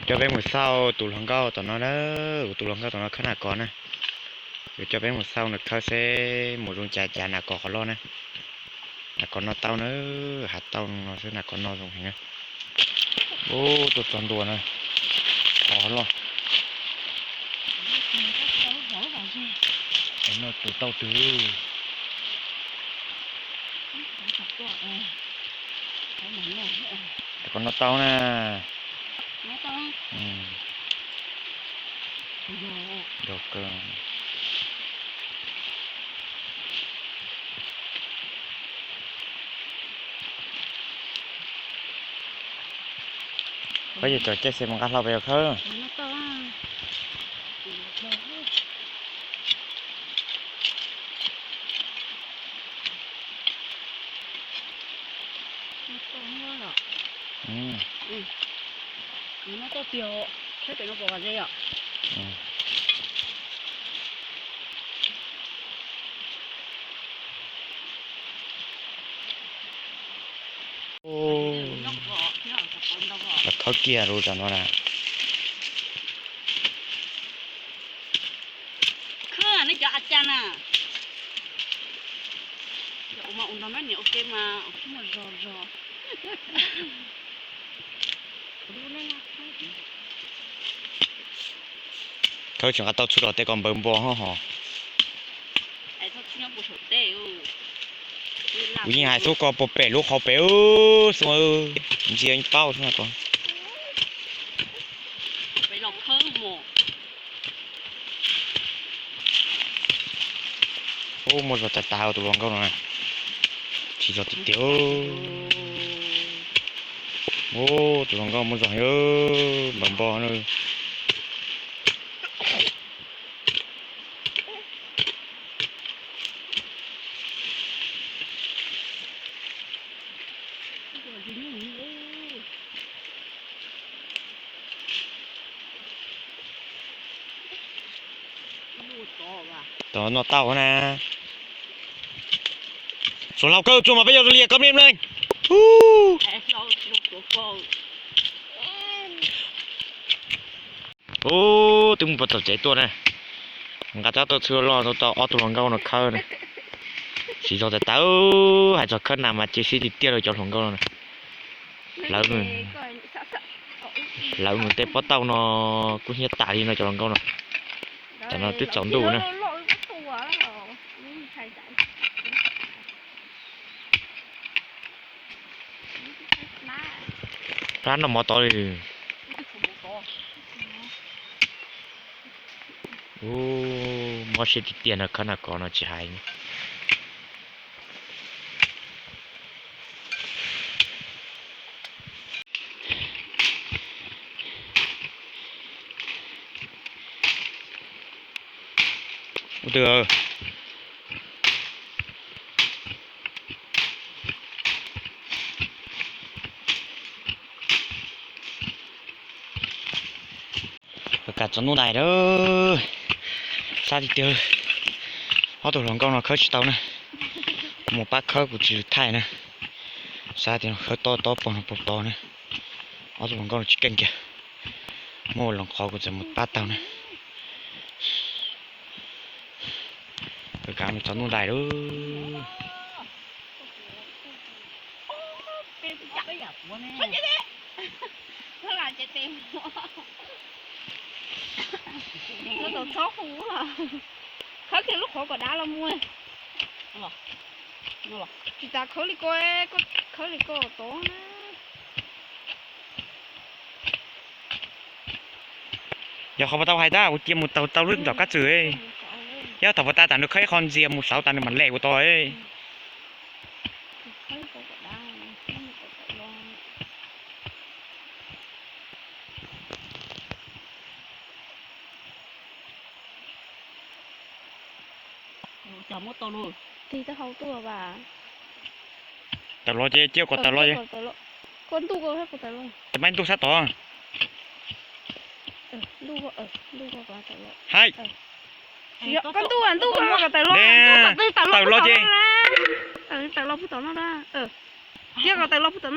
Coj peb mus xauj tus hluas nkauj tom no na, kuv tus hluas nkauj tom no khawb nas kos na. Yuav coj peb mus xauj nws khawb seb mus zoo cas cas nas kos qhov loj na. Nas kos no tau na, hav tau no xwb nas kos no zoo heev na. Ub, tuaj txog ntua na, qhov loj. No tus tau twg. Nas kos no tau na. Yog kawg. Koj yuav tso caij xe mus nqa hlau pem yog khawb. Khawb kiag rau tam no na. Khawb tseem nqa tau txhua los tej ko npawg npo hos. Kuv yeej hais xub ko puag pem lub qhov pem xwb, ntsia paub xwb ko. Ub, muaj zog tas tas tus hluas nkauj no. Tsis zog tiag tiag. Ub, tus hluas nkauj muaj zog heev, npawg npo na. Tom no tau na. Suav hlau kawg tsuas mas peb yog li koj mlim leej. Ub, twb mus puag tom tsev tuaj na. Nqa tab tau txhua loj tau ob tug hluas nkauj no khawb na. Tsis zog tas tas, hais txog khawb nas mas cia siab tiag tiag rau cov hluas nkauj no na. Lawv, lawv nws tej pob tauj no kuj hnyiab tas li no cov hluas nkauj no. Tam no twb tsaus ntuj na. Rab noj mov tod li. Ub, mob siab tiag tiag no, khawb nas kos no tsis hais. Ua twg? Kam tsaus ntuj ntais lawm, sab tiag tiag. Ob tug hluas nkauj no khawb tsis tau na. Mus pab khawb kuv tsis thaij na. Sab tias khawb tob tob pog no pog tod na. Ob tug hluas nkauj no tsis keej kiag. Muaj ua loos qhov kuv txawm mus pab tau na. Kam tsaus ntuj ntais lawm. Khawb kiag lub qhov kom dab los mus. Tsis tas khawb li ko, khawb li ko tod na. Yog qhov puas tau hais tab, kuv cia mus taug tau lub ntawm kab txwm. Yog thaum puas tas tas nws khawb ib qho ntxias mus saud tas nws mam lem kuv tod. Tig taub hau tuaj. Tawm los ces cia kom tawm los. Koj ntuj, koj tawm los. Tes maib ntuj sab tod. Hais, koj ntuj, ntuj, koj tawm los, tawm los ces. Tawm los puag tom no. Cia kom tawm los puag tom no.